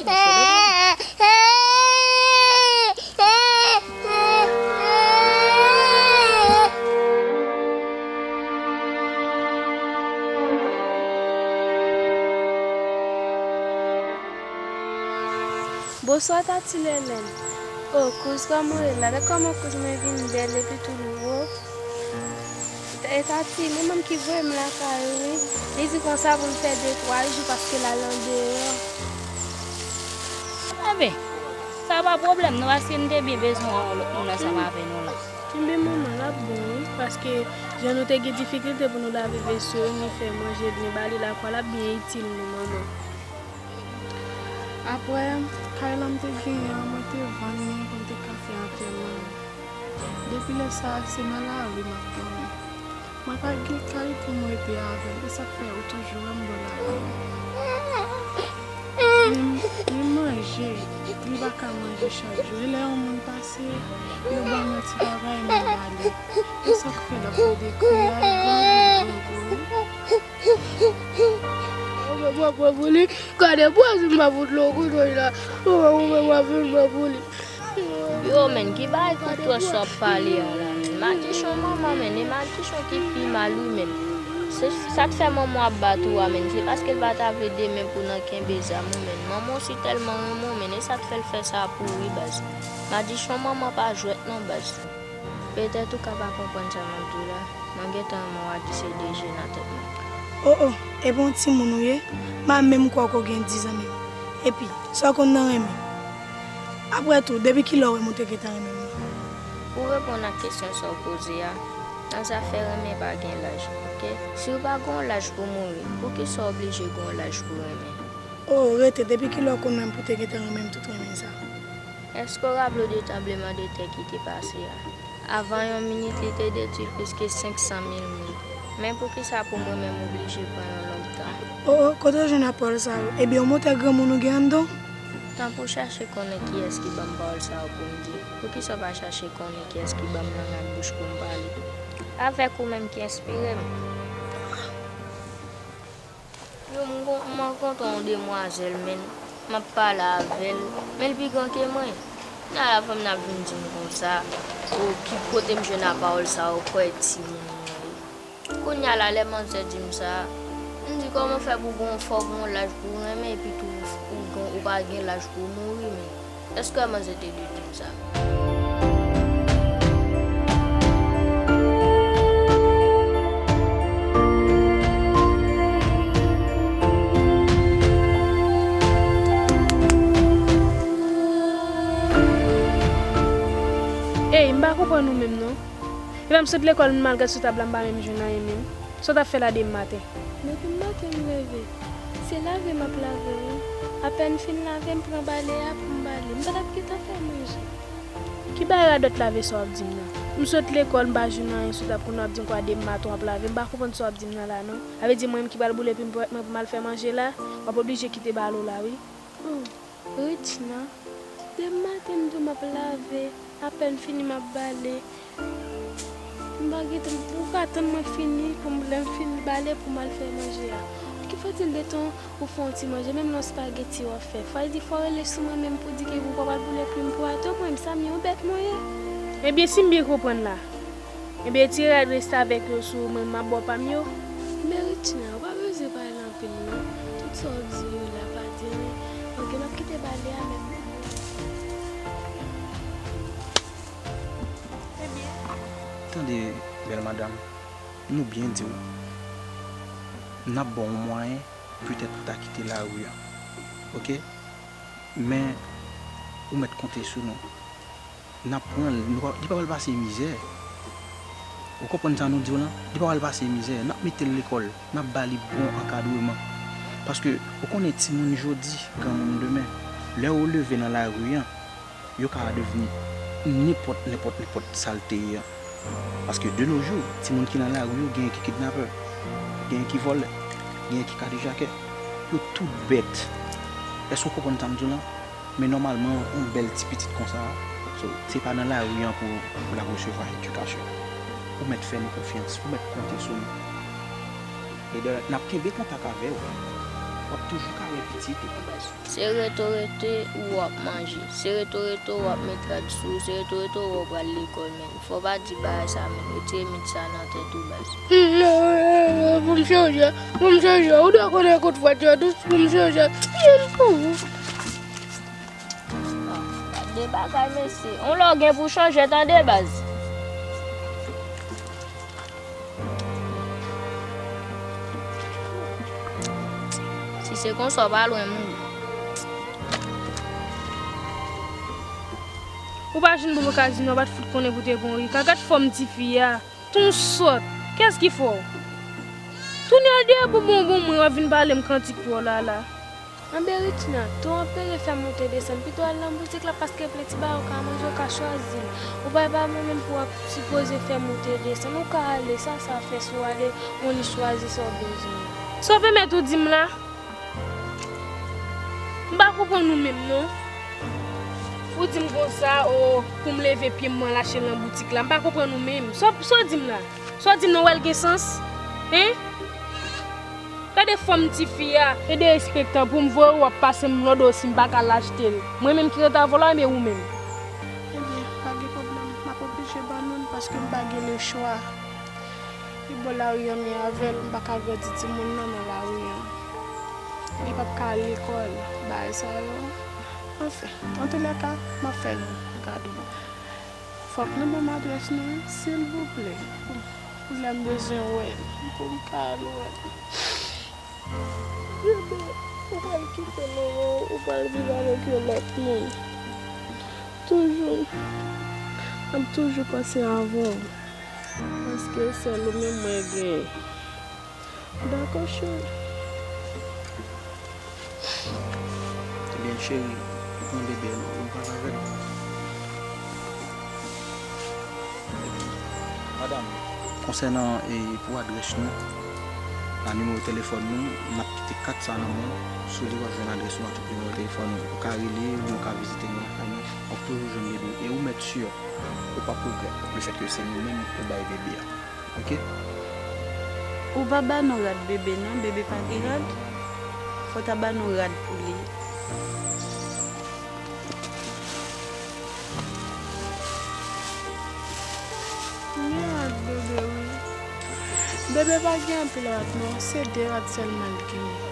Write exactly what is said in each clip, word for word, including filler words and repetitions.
Mesye, devan. Bonswa, Tati Lèlèn. O, kouz, kòman w ye la? Gad kòman kouz mwen vin bèl epi tou lou. E Tati, li menm ki voye m lakay ou, wi. Li di konsa pou m fè de twa jou paske l al andeyò. Enben, sa pa pwoblèm non, paske m te byen bezwen yon lòt moun ansanm avè nou la. Enben, manman, l ap bon, wi, paske jan nou te gen difikilte pou nou lave veso yo, ni fè manje, ni bale lakwa, l ap byen itil nou, manman. Apre, kay la m te genyen an, mwen te vann li pou m te ka fè antèman. Depi lè sa a, se nan lari m ap dòmi. Mwen pa gen kay pou m rete avè l, e sa k fè ou toujou wè m bò lari a. Menm, menm manje, li pa ka manje chak jou. E lè yon moun pase, yo ban m yon ti bagay, mwen ba li. E sa k fè l ap plede kriye, al gwo, gwo, gwo, gwo. Ou pa pran pou li. Gade pwazon m pa fout lòk ou doy la. Ou pa pran pou li. Yo, menn, ki bagay kontwòs w ap pale a la, menn? Madichon manman, menn, e madichon ki pi mal, wi, menn. Se sa k fè manman w ap bat ou a, menn. Se paske l pa ta vle demen pou nan kenbe zam, wi, menn. Manman w si tèlman renmen w, menn, e sa k fè l fè sa pou ou, wi, baz. Madichon manman pa jwèt non, baz. Petèt ou ka pa konprann sa m ap di w la. Mwen gentan renmen w a ki se D J nan tèt mwen. O, o, epi yon timoun ou ye? M pa menm kwè ke w gen diz an menm. Epi, sa w konn nan renmen? Apre tou, depi kilè w wè m ou te gentan renmen m nan? Pou reponn ak kesyon sa w poze a, nan zafè renmen pa gen laj, oke? Si w pa gen yon laj pou mouri, poukisa w oblije gen yon laj pou renmen? O, rete, depi kilè w konn wè m pou te gentan renmen m tout renmen sa? Èske w raple w de tranblemanntè ki te pase a? Avan yon minit, li te detwi plis ke senk san mil moun. Men poukisa pou mwen menm oblije pran yon long tan? O, o, kote w jwenn ak pawòl sa yo? Ebyen, yon motè granmoun ou gen anndan w? Tanpri w chache konnen kiyès ki ban m pawòl sa yo pou m di. Poukisa w pa chache konnen kiyès ki ban m lang ak bouch pou m pale? Avèk ou menm ki enspire m. Yo, m gon-, m rankontre yon demwazèl, menn. M ap pale avè l, men l pi gran ke mwen. Kounye a la, fanm nan ap vin di m konsa, o, ki kote m jwenn a pawòl sa yo, kwè timoun mwen ye. Kounye a la, lè manzè di m sa, m di, kòman fè pou gon, fò w gon laj pou renmen, epi tou, ou gon, ou pa gen laj pou mouri, menn. Èske manzè te dwe di m sa? Ey, m pa konprann ou menm non. Epa m sot lekòl, m al gad sou tab la, m pa menm jwenn anyen menm. Sa w t ap fè la demen maten? Depi maten m leve, se lave m ap lave wi. Apèn fin lave, m pran bale a pou m bale. M pa t ap gentan fè manje. Ki bagay radòt lave sa w ap di m nan? M sot lekòl, m pa jwenn anyen sou tab, kounye a w ap di m kwa demen maten w ap lave. M pa konprann sa w ap di m nan la non. Sa vle di mwen menm ki pral boule pi m pou, mwen pou m al fè manje la, w ap oblije kite bale w la wi. Oh, Richna, demen maten m di w m ap lave, apèn fini m ap bale. M pa gen tan, ou ka tann mwen fini pou m, lè m fin bale pou m al fè manje a. Ki fò di l de tan ou fè yon ti manje, menm lè yon spageti w ap fè. Fò di fò w rele sou mwen menm pou di ke ou pa pral boule plim pou atò mwen, sa m yon bèt mwen ye. Ebyen, si m byen konprann la, ebyen, ti rad restavèk yo sou ou, mwen m ap ba w pa m yo. Men Richna, ou pa bezwen pale anpil non. Tout sa w ap di yo la pa di anyen. Oke, m ap kite bale a, men. Ebyen. Tande, bèl madanm, nou byen di w, n ap ba w yon mwayen, petèt ou ta kite lari a. Oke? Men, ou mèt konte sou nou. N ap pran l, nou pa, li pa pral pase mizè. Ou konprann sa nou di w lan? Li pa pral pase mizè. N ap mete l lekòl, n ap ba li bon ankadreman. Paske, ou konnen timoun jodi, granmoun demen. Lè yo leve nan lari an, yo ka devni nenpòt, nenpòt, nenpòt sa l te ye an. Paske de nos jours, timoun ki nan lari yo, genyen ki kidnapè, genyen ki vòlè, genyen ki kadejakè. Yo tout bèt. Èske w konprann sa m di w lan? Men nòmalman, yon bèl ti pitit konsa, so, se pa nan lari an pou l ap resevwa edikasyon. Ou mèt fè nou konfyans, ou mèt konte sou nou. E dayè, n ap kenbe kontak avè w. W ap toujou ka wè pitit ou. Se rete w rete ou w ap manje. Se rete w rete ou w ap met rad sou ou. Se rete w rete ou w pral lekòl, men. Fò w pa di bagay sa, men. Retire mit sa nan tèt ou, baz. Pou m chanje, pou m chanje. Ou dwe konnen kout fwèt yo dous, pou m chanje. Gade bagay, mesye. On lè w gen pou chanje, tande, baz. Si se konsa, w pa lwen mouri. Ou pa jwenn bon okazyon, w pa t fout konnen pou te pran Rika. Gad fòm tifi a. Ton sòt. Kiyès ki fè w? Tounen al dèyè pou bon bon mwen, w ap vin pale m kantik pou w la la. Anben Richna, tou anpere fè moute desann, pito al nan boutik la paske plen ti bagay ou ka manje, ou ka chwazi l. Ou pa, pa mwen menm pou w ap sipoze fè moute desann, ou ka ale, sa sa fè si w ale, yon li chwazi sa w bezwen. Sa w pèmèt ou di m la? M pa konprann ou menm non. Ou di m konsa, o, pou m leve pye m, m al achte l nan boutik la. M pa konprann ou menm. Sa, sa w di m la? Sa w di m nan, w wè l gen sans? Hein? Gade fòm tifi a. E derespektan pou m voye w ap pase m lòd osi m pa ka al achte l. Mwen menm ki ret avè w la, ebyen ou menm? Ebyen, pa gen pwoblèm. M ap oblije ban nou l paske m pa gen lechwa. E bò lari an m ye avè l, m pa ka grandi timoun nan nan lari an. Li p ap ka al lekòl, bagay sa yo. Anfen, antoulèka, m ap fè nou kado. Fòk nou ban m adrès nou, wi, silvouplè. Pou lè m bezwen wè l, pou m ka al wè l. Bebe, ou pral kite nou, ou pral viv avèk yon lòt moun. Toujou, m ap toujou panse avè w. Paske sèl ou menm mwen genyen. Dakò, cheri. Ebyen, cheri, pran bebe a, nou pral avè l. Madanm, konsènan, e, pou adrès nou, ak nimewo telefòn nou, n ap kite kat sa nan men w. Si w vle w ap jwenn adrès nou ak tout nimewo telefòn nou. Ou ka rele, oubyen ou ka vizite nou lakay nou. W ap toujou jwenn bebe w. E ou mèt si, ou p ap regrèt lefètke se nou menm ou bay bebe a. Oke? Ou pa ba nou rad bebe non, bebe pa gen rad. Fò w ta ba nou rad pou li. M gen rad bebe, wi. Bebe pa gen anpil rad non, se de rad sèlman l genyen.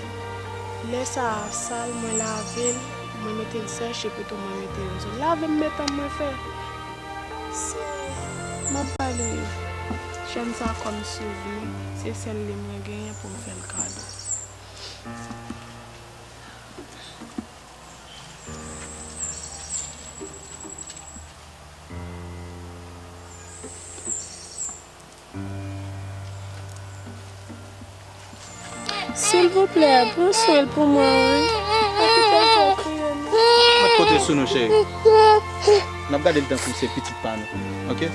Lè sa a sal, mwen lave l, mwen mete l sèch, epi tou mwen mete l zo. Lave m mete mwen fè. Si m ap ba li jèn sa kòm souvni, se sèl li mwen genyen pou m fè l kado. Silvouplè, pran swen l pou mwen, wi. Pa kite l fè w kriye, non. Mwen konte sou nou, cheri. N ap gade l tankou se pitit pa nou, oke?